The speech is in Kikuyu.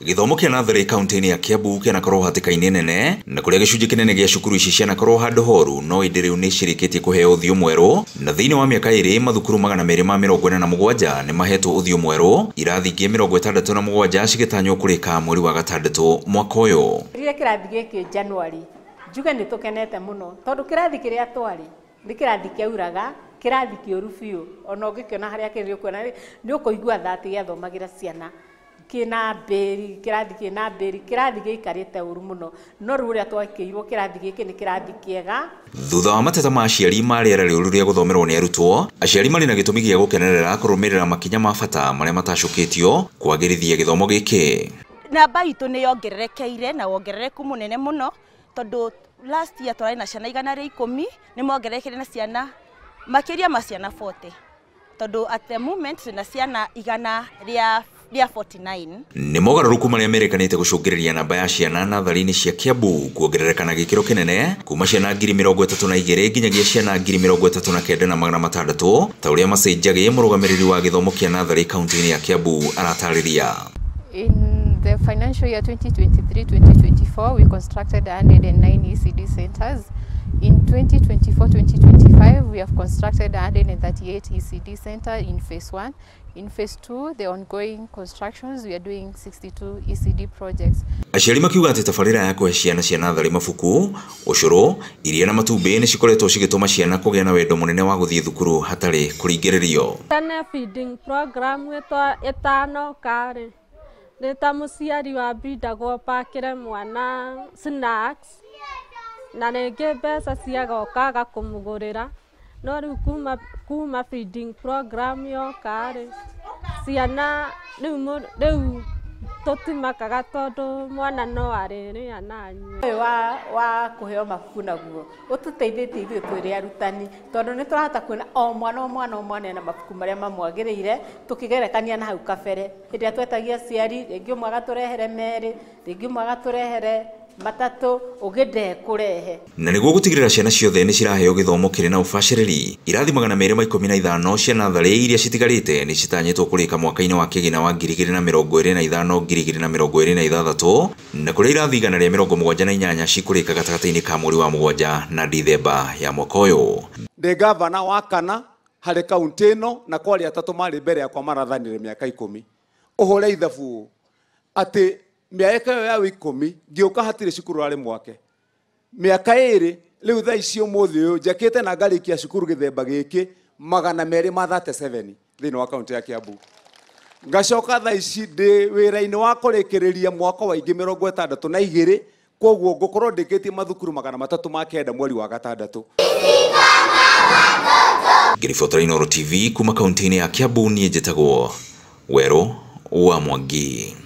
Gĩthomo kĩa natharĩ kaunti-inĩ ya Kiambu kĩanakorwo hatĩka-inĩ nene na kũrĩa gĩcunjĩ kĩnene gĩa cukuru ici cianakorwo handũ horu no ĩndĩ rĩu nĩ cirĩkĩtie kũheo ũthiũ mwerũ na thĩinĩ wa mĩaka ĩrĩ mathukuru 247 nĩ mahetwo ũthiũ mwerũ, irathi ingĩ 67 cigĩtanywo kũrĩka mweri wa gatandatũ mwaka ũyũ. Rĩrĩa kĩrathi gĩkĩ January njuge nĩ tũkenete mũno tondũ kĩrathi kĩrĩa twarĩ nĩ kĩrathi kĩauraga, kĩrathi kĩũru biũ, ona ũngĩkĩona harĩa kĩrĩ ũkuona nĩ ũkũigua thati gĩathomagĩra ciana kĩna mbĩri, kĩrathi kĩna mbĩri, kĩrathi gĩikarĩte ũru mũno, no rĩu ũrĩa twakĩirwo kĩrathi gĩkĩ nĩ kĩrathi kĩega. Thutha wa mateta ma aciari ma rĩera rĩũru rĩa gũthomerwo nĩ arutwo, aciari marĩ na gĩtũmi gĩa gũkenerera kũrũmĩrĩra makinya ma bata marĩa matacũkĩtio kwagĩrithia gĩthomo gĩkĩ. Namba itũ nĩ yongererekeire na wongerereku mũnene mũno tondũ last year twarĩ na ciana 110 nĩ mongererekeire na ciana makĩria ma ciana 40 tondũ at the moment twĩna ciana 149. Nĩ mogarũrũku marĩa merekanĩte gũcũngĩrĩria namba ya ciana natharĩ-inĩ cia Kiambu kuongerereka na gĩkĩro kĩnene kuma ciana 32,000 nginyagia ciana 39,600 ta ũrĩa Masai Njagi mũrũgamĩrĩri wa gĩthomo kĩa natharĩ kaunti-inĩ ya Kiambu aratarĩria. In the financial year 2023-2024, we constructed 109 ECD centers. In 2024-2025, we have constructed 138 ECD centers in phase 1. In phase 2, the ongoing constructions, we are doing 62 ECD projects. Aciari makiuga atĩ tabarĩra ya kũhe ciana cia natharĩ mabuku, ũcũrũ, iria na matumbĩ nĩ cikoretwo cigĩtũma ciana kũgĩa na wendo mũnene wa gũthiĩ thukuru hatarĩ kũringĩrĩrio. Tene feeding program ĩtanoka-rĩ, nĩ ta mũciari wambindagwo pakĩre mwana snacks na rĩngĩ mbeca ciagoka agakũmũgũrĩra, no rĩu kuma feeding program yoka-rĩ, ciana rĩu tũtimakaga tondũ mwana no arĩrĩa na anyue. Ũyũ wa kũheo mabuku naguo ũtũteithĩtie ithuĩ twĩrĩ arutani tondũ nĩ tũrahota kuona o mwana o mwana o mwana ena mabuku marĩa mamwagĩrĩire tũkĩgerekania na hau kabere hĩndĩ ĩrĩa twetagia aciari rĩngĩ ũmwe agatũrehere merĩ, rĩngĩ ũmwe agatũrehere matatũ, ũngĩ ndekũrehe. Na nĩguo gũtigĩrĩra ciana ciothe nĩ ciraheo gĩthomo kĩrĩ na ũbacĩrĩri, irathi 215 cia natharĩ iria citigarĩte nĩ citanyĩtwo kũrĩka mwaka-inĩ wa kĩgĩna wa 2025 2026 na kũrĩa irathi 178 cikũrĩka gatagatĩ-inĩ ka mweri wa mũgwanja na Dithemba ya mwaka ũyũ. Ndĩ gavana wa kana harĩ kaunti ĩno na kwarĩ atatũ marĩ mbere yakwa marathanire mĩaka 10. Ũhũre ithabu atĩ mĩaka ĩyo ya 10 ngĩũka hatirĩ cukuru arĩ mwake. Mĩaka 2 rĩu thaa ici ũmũthĩ ũyũ njakĩte na ngarĩkia cukuru gĩthemba gĩkĩ 237 thĩinĩ wa kaunti ya Kiambu. Ngacoka thaa ici ndĩ wĩra-inĩ wa kũrĩkĩrĩria mwaka wa ingĩ 62, koguo ngũkorwo ndĩkĩtie mathukuru 309 mweri wa gatandatũ. Ngĩribotera Inooro TV kuma kaunti-inĩ ya Kiambu, niĩ njĩtagwo Werũ wa Mwangi.